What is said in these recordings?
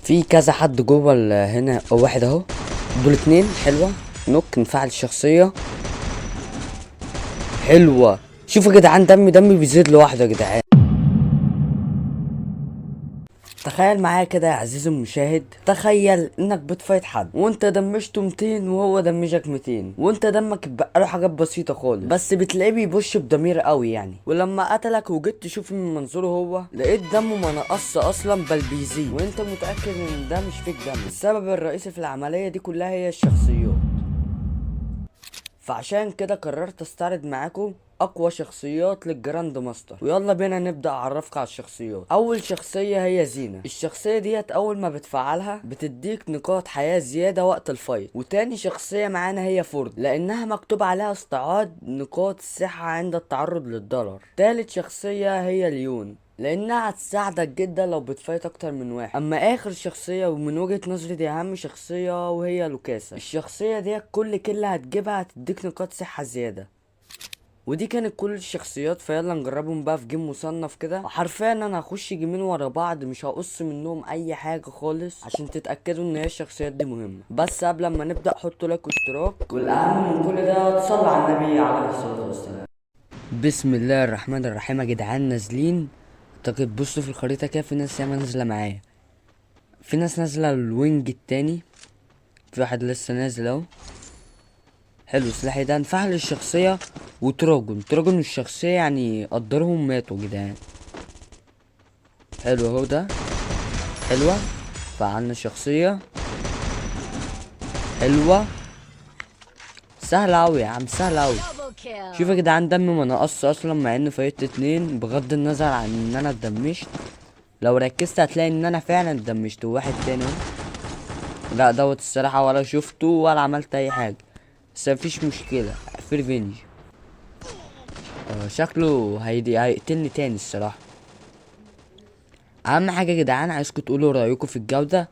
في كذا حد جوه هنا، واحد اهو، دول اتنين. حلوة، knock، نفعل الشخصية. حلوة. شوفوا يا جدعان، دمي بيزيد لوحده يا جدعان. تخيل معايا كده يا عزيزي المشاهد، تخيل انك بت fight حد وانت دمجته 200 وهو دمجك 200، وانت دمك اتبقى له حاجات بسيطة خالص، بس بتلاقيه بي push بضمير قوي يعني. ولما قتلك وجيت تشوف من منظوره هو، لقيت دمه ما نقص اصلا بل بيزيد، وانت متاكد ان ده مش fake damage. السبب الرئيسي في العملية دي كلها هي الشخصيات. فعشان كده قررت استعرض معاكم اقوى شخصيات لل grand master، ويلا بينا نبدا اعرفك على الشخصيات. اول شخصية هي زينة. الشخصية ديت اول ما بتفعلها بتديك نقاط حياة زيادة وقت ال fight. وتاني شخصية معانا هي فورد، لانها مكتوب عليها استعاده نقاط الصحة عند التعرض للضرر. تالت شخصية هي ليون، لانها هتساعدك جدا لو بت fight اكتر من واحد. اما اخر شخصية، ومن وجهة نظري دي اهم شخصية، وهي لوكاسا. الشخصية دي كل kill هتجيبها هتديك نقاط صحة زيادة. ودي كانت كل الشخصيات، فيلا نجربهم بقى في game مصنف كده. حرفيا انا هخش جيمين ورا بعض، مش هقص منهم اي حاجة خالص، عشان تتاكدوا ان هي الشخصيات دي مهمة. بس قبل ما نبدا، حطوا like واشتراك، والاهم من كل ده تصلوا على النبي عليه الصلاة والسلام. بسم الله الرحمن الرحيم. يا جدعان نازلين، اعتقد بصوا في الخريطة كده، في ناس ياما نازله معايا، في ناس نازله ال wing التاني، في واحد لسه نازل اهو. حلو، سلاحي ده نفعل الشخصية و dragon، dragon الشخصية يعني قدرهم ماتوا يا جدعان. حلو اهو ده، حلوة، فعلنا الشخصية. حلوة، سهلة اوي يا عم، سهلة اوي. Double kill. شوف يا جدعان، دم ما نقص اصلا مع انه fight اتنين، بغض النظر عن ان انا اتدمجت. لو ركزت هتلاقي ان انا فعلا اتدمجت. وواحد تاني اهو، لا دوت الصراحة ولا شفته ولا عملت اي حاجة، بس مفيش مشكلة، في revenge. شكله هيدي هيقتلني تاني الصراحة. اهم حاجة يا جدعان، عايزكم تقولوا رأيكم في الجودة.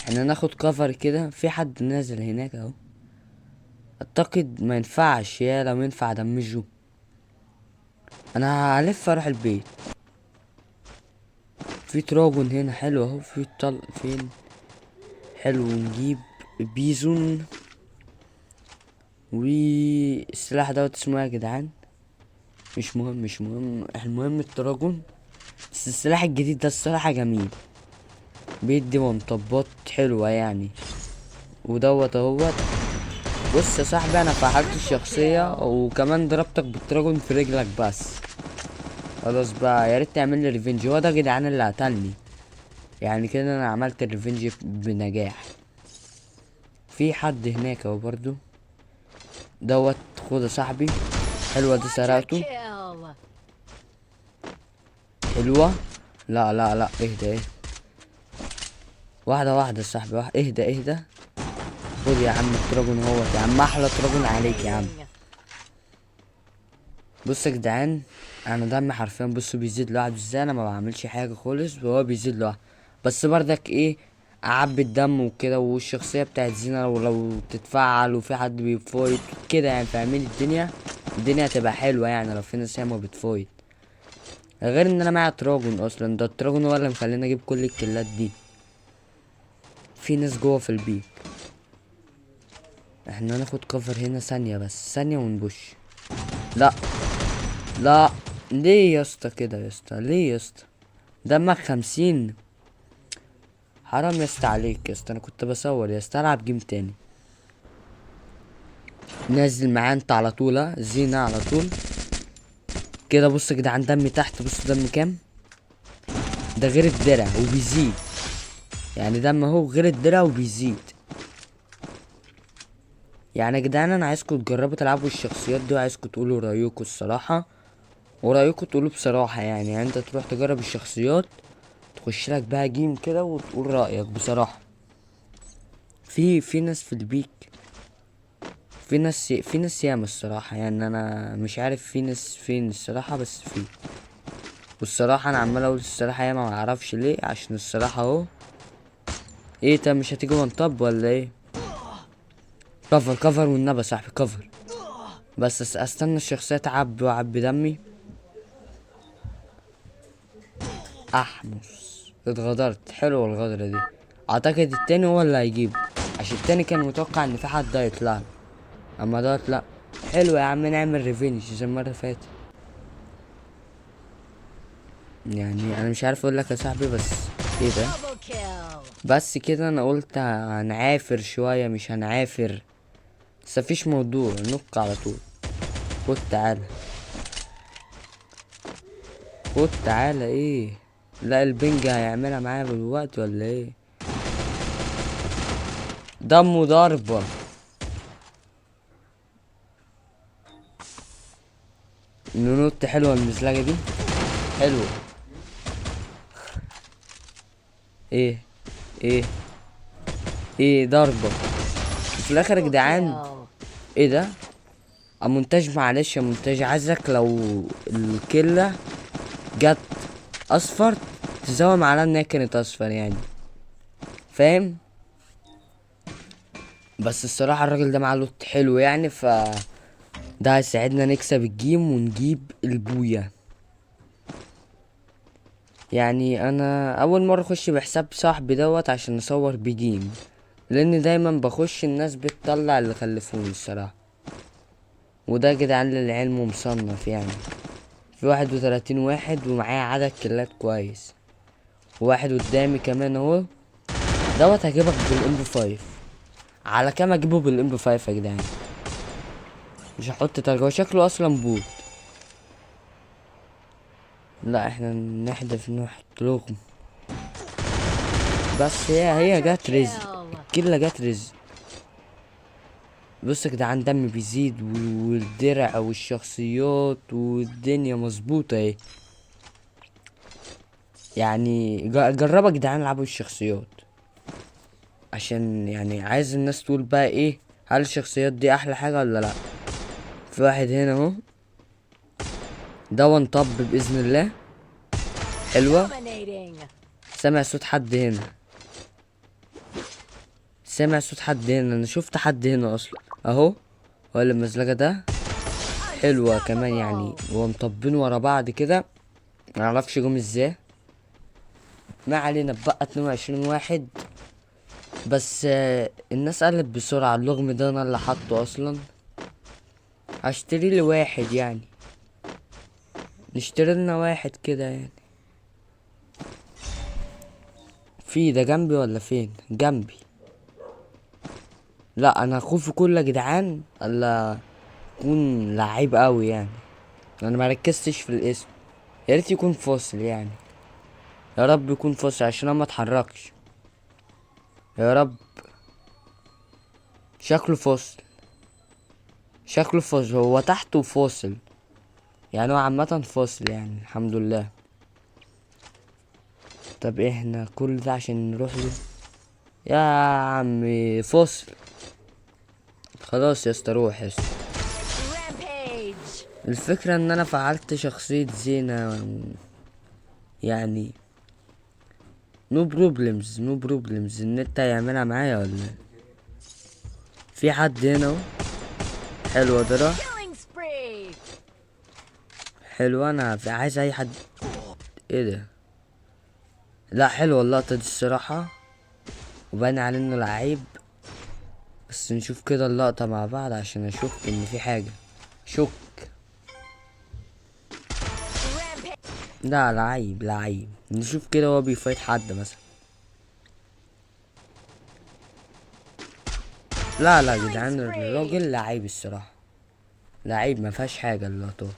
احنا ناخد cover كده، في حد نازل هناك اهو، اعتقد ما ينفعش، يا لو ينفع ادمجه. انا هلف اروح البيت. في dragon هنا، حلو اهو، في طلق فين؟ حلو، نجيب بيزون. والسلاح دوت اسمه ايه يا جدعان؟ مش مهم، مش مهم، المهم ال dragon. بس السلاح الجديد ده الصراحة جميل، بيدي one tap ات حلوة يعني. ودوت اهوت. بص يا صاحبي، انا فعلت الشخصية وكمان ضربتك بال dragon في رجلك، بس خلاص بقى، يا ريت تعمل لي revenge. هو ده يا جدعان اللي قتلني، يعني كده انا عملت ال revenge بنجاح. في حد هناك اهو برضو دوت، خد يا صاحبي. حلوة دي، سرقته. Kill. حلوة. لا لا لا، اهدى اهدى، واحدة واحدة يا صاحبي، واحدة، اهدى اهدى. خد يا عم ال dragon اهوت يا عم، احلى dragon عليك يا عم. بص يا جدعان، انا دمي حرفيا بصوا بيزيد لوحده ازاي، انا ما بعملش حاجة خالص وهو بيزيد لوحده. بس بردك ايه، اعبي الدم وكده. والشخصية بتاعت زينة لو تتفعل وفي حد بي fight كده يعني، فاهمين؟ الدنيا هتبقى حلوة يعني لو في ناس ياما بت fight، غير ان انا معايا dragon اصلا. ده ال dragon هو اللي مخليني اجيب كل ال kill ات دي. في ناس جوه في البيت، احنا ناخد cover هنا ثانية بس، ثانية ون push. لا لا، ليه يا اسطى كده يا اسطى؟ ليه يا اسطى؟ دمك 50، حرام يا اسطى عليك يا اسطى. انا كنت بصور يا اسطى. العب game تاني. نازل معاه انت على طول، ها زينة على طول كده. بص يا جدعان، دمي تحت، بص دم كام، ده غير الدرع وبيزيد، يعني دم اهو غير الدرع وبيزيد. يعني يا جدعان، انا عايزكم تجربوا تلعبوا الشخصيات دي، وعايزكم تقولوا رايكم الصراحه، ورايكم تقولوا بصراحة يعني انت تروح تجرب الشخصيات، تخش لك بقى game كده وتقول رايك بصراحه. في ناس في البيك، في ناس ياما الصراحه، يعني انا مش عارف في ناس فين الصراحه، بس في. والصراحة انا عمال اقول الصراحة ياما، ما اعرفش ليه، عشان الصراحة اهو. ايه؟ طب مش هتيجي one tap ولا ايه؟ cover cover والنبي يا صاحبي cover. بس استنى الشخصية تعبي وعبي دمي. احمس، اتغدرت. حلوة الغدرة دي. اعتقد التاني هو اللي هيجيبه، عشان التاني كان متوقع ان في حد هيطلع له، اما دوت لا. حلو يا عم، نعمل revenge زي المرة اللي فاتت. يعني انا مش عارف اقول لك يا صاحبي، بس ايه ده؟ بس كده انا قلت هنعافر شوية، مش هنعافر، بس مفيش موضوع، نك على طول. خد تعالى، خد تعالى. ايه؟ لا البنج هيعملها معايا بالوقت ولا ايه؟ دمه ضربة. ننط. حلوة المزلجة دي، حلوة. ايه ايه ايه ضربة في الاخر يا جدعان. ايه ده؟ مونتاج، معلش يا مونتاج، عايزك لو الكلة جت اصفر تزوم على ان هي كانت اصفر يعني، فاهم؟ بس الصراحة الراجل ده معاه loot حلو يعني، ف ده هيساعدنا نكسب ال game ونجيب ال booyah. يعني انا اول مرة اخش بحساب صاحبي دوت عشان نصور ب game، لان دايما بخش الناس بتطلع اللي خلفوني الصراحة. وده يا جدعان للعلم مصنف يعني في 31 واحد، ومعايا عدد كيلات كويس، وواحد قدامي كمان اهو دوت. هجيبك بال MP 5. على كام اجيبه بال MP 5 يا جدعان؟ مش هحط ترجمة، هو شكله اصلا bot. لا احنا نحذف نحط لغم. بس هي جت رزق، الكلة جت رزق. بص يا جدعان دم بيزيد والدرع والشخصيات والدنيا مظبوطة اهي. يعني جربوا يا جدعان العبوا الشخصيات، عشان عايز الناس تقول بقى ايه، هل الشخصيات دي احلى حاجة ولا لا. في واحد هنا اهو، ده وان طب باذن الله. حلوة. سامع صوت حد هنا، سامع صوت حد هنا، انا شفت حد هنا اصلا اهو. هو اللي المزلجة ده حلوة كمان يعني، هو مطبين ورا بعض كده، معرفش جم ازاي. ما علينا، اتبقى 22 واحد بس. الناس قلت بسرعة. اللغم ده انا اللي حاطه اصلا، هشتري لي واحد يعني، نشتري لنا واحد كده يعني. في ده جنبي ولا فين؟ جنبي. لا انا خوفي كله يا جدعان الا يكون لعيب قوي يعني، انا ما ركزتش في الاسم. يا ريت يكون فاصل يعني، يا رب يكون فاصل عشان انا ما اتحركش. يا رب. شكله فاصل، شكله فاصل، هو تحته فاصل يعني، هو عامة فاصل يعني، الحمد لله. طب احنا كل ده عشان نروح له يا عمي؟ فاصل خلاص يا اسطى، روح يا اسطى. الفكرة ان انا فعلت شخصية زينة يعني، no problems، no problems. النت هيعملها معايا ولا ايه؟ في حد هنا اهو. حلوة ده، حلوة. انا عايز اي حد. ايه ده؟ لا حلوة اللقطة دي الصراحة، وبان عليه انه لعيب. بس نشوف كده اللقطة مع بعض عشان اشك ان في حاجة. شك. لا لعيب، لعيب. نشوف كده هو بيفايت حد مثلا. لا لا يا جدعان، الراجل لعيب الصراحة، لعيب ما فيهاش حاجة اللقطات.